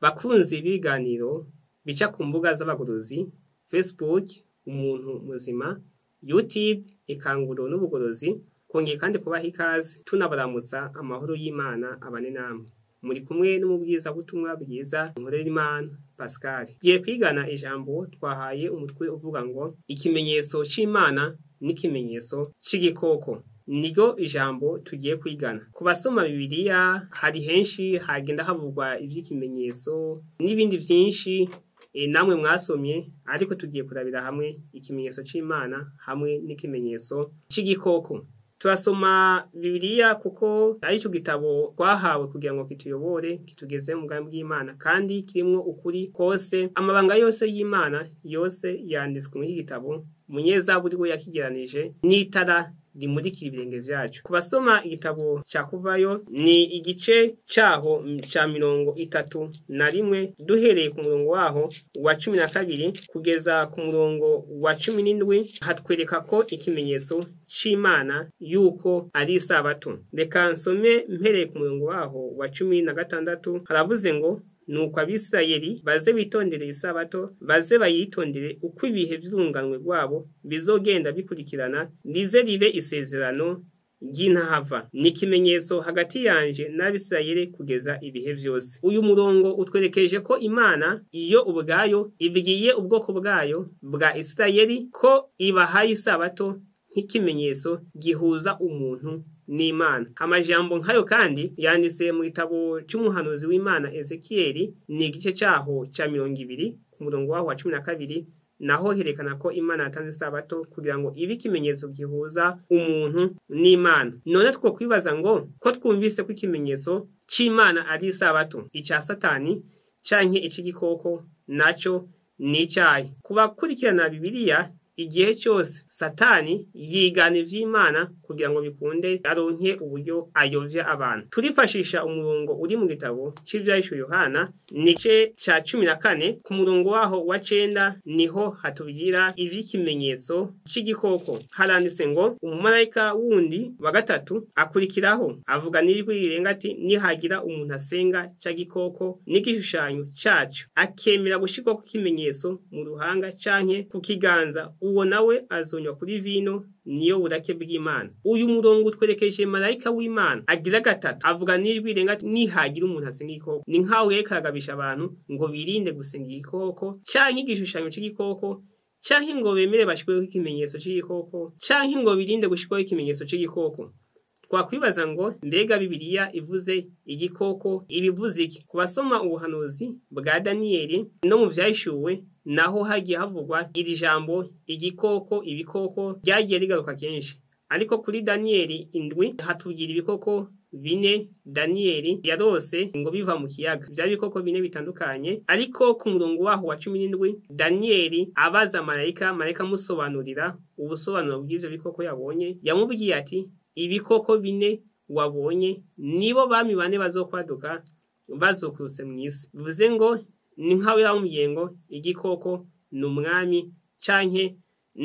Bakunzi b'ibiganiro bica ku mbuga z'abagorozi, Facebook Umuntu Muzima, YouTube Ikanguro n'Ubugorozi, kongeye kandi kubaha ikaze tunabaramutsa amahoro y'Imana abane namwe. Muri kumwe n'umubwirizabutumwa bwiza Nkorerimana Pascal. Tugiye kwigana ijambo twahaye umutwe uvuga ngo ikimenyetso c'Imana n'ikimenyetso c'igikoko. Niryo ijambo tugiye kwigana. Ku basoma Bibiliya hari henshi hagenda havugwa ivy'ikimenyetso n'ibindi vyinshi namwe mwasomye, ariko tugiye kurabira hamwe ikimenyetso c'Imana hamwe n'ikimenyetso c'igikoko. Turasoma Bibiliya kuko arico gitabo twahawe kugira ngo kituyobore, kitugeze mu bwami bw'Imana, kandi kirimwo ukuri kose. Amabanga yose y'Imana yose yanditswe muri iki gitabo. Umunyezaburi we yakigeranije n'itara rimurikira ibirenge vyacu. Ku basoma igitabo ca Kuvayo, ni igice caho ca 31, duhereye ku murongo waho wa 12 kugeza ku murongo wa 17, hatwereka ko ikimenyetso c'Imana yuko ari isabato. Reka nsome mpereye ku murongo waho wa 16, haravuze ngo: nuko Abisirayeli baze bitondere isabato, baze bayitondere uko ibihe vy'urunganwe rwabo bizogenda bikurikirana, rize ribe isezerano ry'intahava, ni ikimenyetso hagati yanje n'Abisirayeli kugeza ibihe vyose. Uyu murongo utwerekeje ko Imana iyo ubwayo ibwiye ubwoko bwayo bwa Isirayeli ko ibahaye isabato nk'ikimenyetso gihuza umuntu n'Imana. Amajambo nkayo kandi yanditse mu gitabo c'umuhanuzi w'Imana Ezekiyeli, ni igice caho ca 20 ku murongo waho wa 12, naho herekana ko Imana yatanze isabato kugira ngo ibe ikimenyetso gihuza umuntu n'Imana. None two kwibaza ngo ko twumvise ko ikimenyetso c'Imana ari isabato, ica Satani canke ic'igikoko naco ni icayi? Ku bakurikirana Bibiliya, igihe cyose Satani yigana ivy'Imana kugira ngo bikunde aronke uburyo ayovya abantu. Turifashisha umurongo uri mu gitabo c'Ivyahishuwe Yohana, nice ca 14 ku murongo waho wa 9, niho hatubwira ivy'ikimenyetso c'igikoko. Haranditse ngo: umumarayika wundi wa gatatu akurikiraho avuga n'ijwi rirenga ati: nihagira umuntu asenga ca gikoko n'igishushanyo caco, akemera gushirwa ku kimenyetso mu ruhanga canke ku kiganza, uwo nawe azonywa kuri vino niyo burake bw'Imana. Uyu murongo utwerekeje marayika w'Imana agira gatatu avuga n'ijwi rirenga ati: nihagira umuntu asenga igikoko. Ni nkaho yariko aragabisha abantu ngo birinde gusenga igikoko canke igishushanyo c'igikoko, canke ngo bemere bashirweho ikimenyetso c'igikoko, canke ngo birinde gushirwaho ikimenyetso c'igikoko. Twakwibaza ngo mbega Bibiliya ivuze igikoko ibivuze iki? Ku basoma ubuhanuzi bwa Daniyeli no mu Vyahishuwe, naho hagiye havugwa iri jambo igikoko, ibikoko ryagiye rigaruka kenshi. Ariko kuri Daniyeli 7 hatubwira ibikoko 4 Daniyeli yarose ngo biva mu kiyaga. Vya bikoko 4 bitandukanye, ariko ku murongo waho wa 17 Daniyeli abaza marayika, marayika amusobanurira ubusobanuro bw'ivyo bikoko yabonye. Yamubwiye ati: ibikoko 4 wabonye nibo bami 4 bazokwaduka bazokurutse mw'isi. Bivuze ngo ni nkaho yaramubwiye ngo igikoko ni umwami canke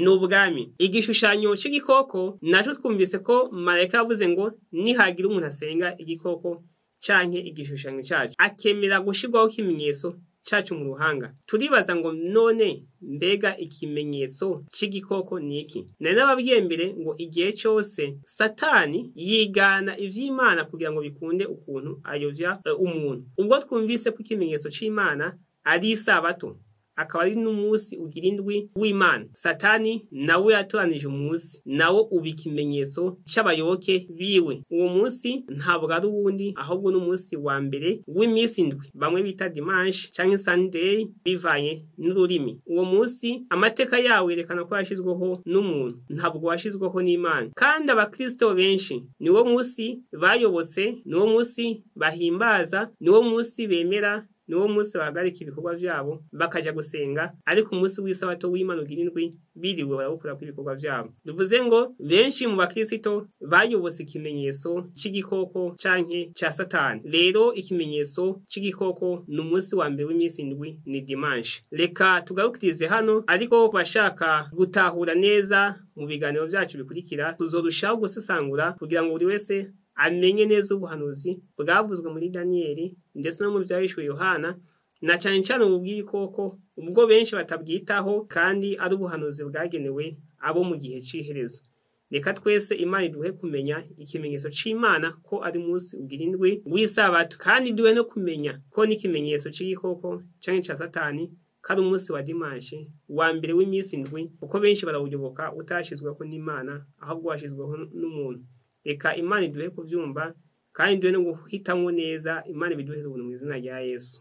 n'ubwami. Igishushanyo c'igikoko naco twumvise ko marayika yavuze ngo nihagira umuntu asenga igikoko canke igishushanyo caco, akemera gushirwaho ikimenyetso caco mu ruhanga. Turibaza ngo none mbega ikimenyetso c'igikoko ni iki? Nari nababwiye mbere ngo igihe cose Satani yigana ivy'Imana kugira ngo bikunde ukuntu ayovya umuntu. Ubwo twumvise ko ikimenyetso c'Imana ari isabato, akaba ari n'umunsi ugira indwi w'Imana, Satani nawe yatoranije umunsi nawo uba ikimenyetso c'abayoboke biwe. Uwo munsi ntabwo ari uwundi, ahubwo n'umunsi wa mbere w'iminsi indwi, bamwe bita dimanche canke Sunday bivanye n'ururimi. Uwo munsi amateka yawo yerekana ko yashizweho n'umuntu, ntabwo washizweho n'Imana. Kandi abakristo benshi niwo munsi bayobotse, niwo munsi bahimbaza, niwo munsi bemera, niwo munsi bahagarika ibikorwa vyabo bakaja gusenga, ariko umunsi w'isabato w'Imana ugira indwi biriwe barawukora kw'ibikorwa vyabo. Bivuze ngo benshi mu bakristo bayobotse ikimenyetso c'igikoko canke ca Satani. Rero ikimenyetso c'igikoko ni umunsi wa mbere w'iminsi indwi, ni dimanche. Reka tugarukirize hano, ariko kubashaka gutahura neza mu biganiro vyacu bikurikira tuzorushaho gusesangura kugira ngo buri wese amenye neza ubuhanuzi bwavuzwe muri Daniyeli ndetse no mu Vyahishuwe Yohana, Na cane cane ubu bw'ibikoko, ubwo benshi batabwitaho kandi ari ubuhanuzi bwagenewe abo mu gihe c'iherezo. Reka twese Imana iduhe kumenya ikimenyetso c'Imana ko ari umunsi ugira indwi w'isabato, kandi iduhe no kumenya ko n'ikimenyetso c'igikoko canke ca Satani ko ari umunsi wa dimanche wa mbere w'iminsi indwi, kuko benshi barawuyoboka utashizweho n'Imana ahubwo washizweho n'umuntu. Reka Imana iduhe kuvyumva kandi iduhe no guhitamwo neza. Imana ibiduhere ubuntu mu izina rya Yesu.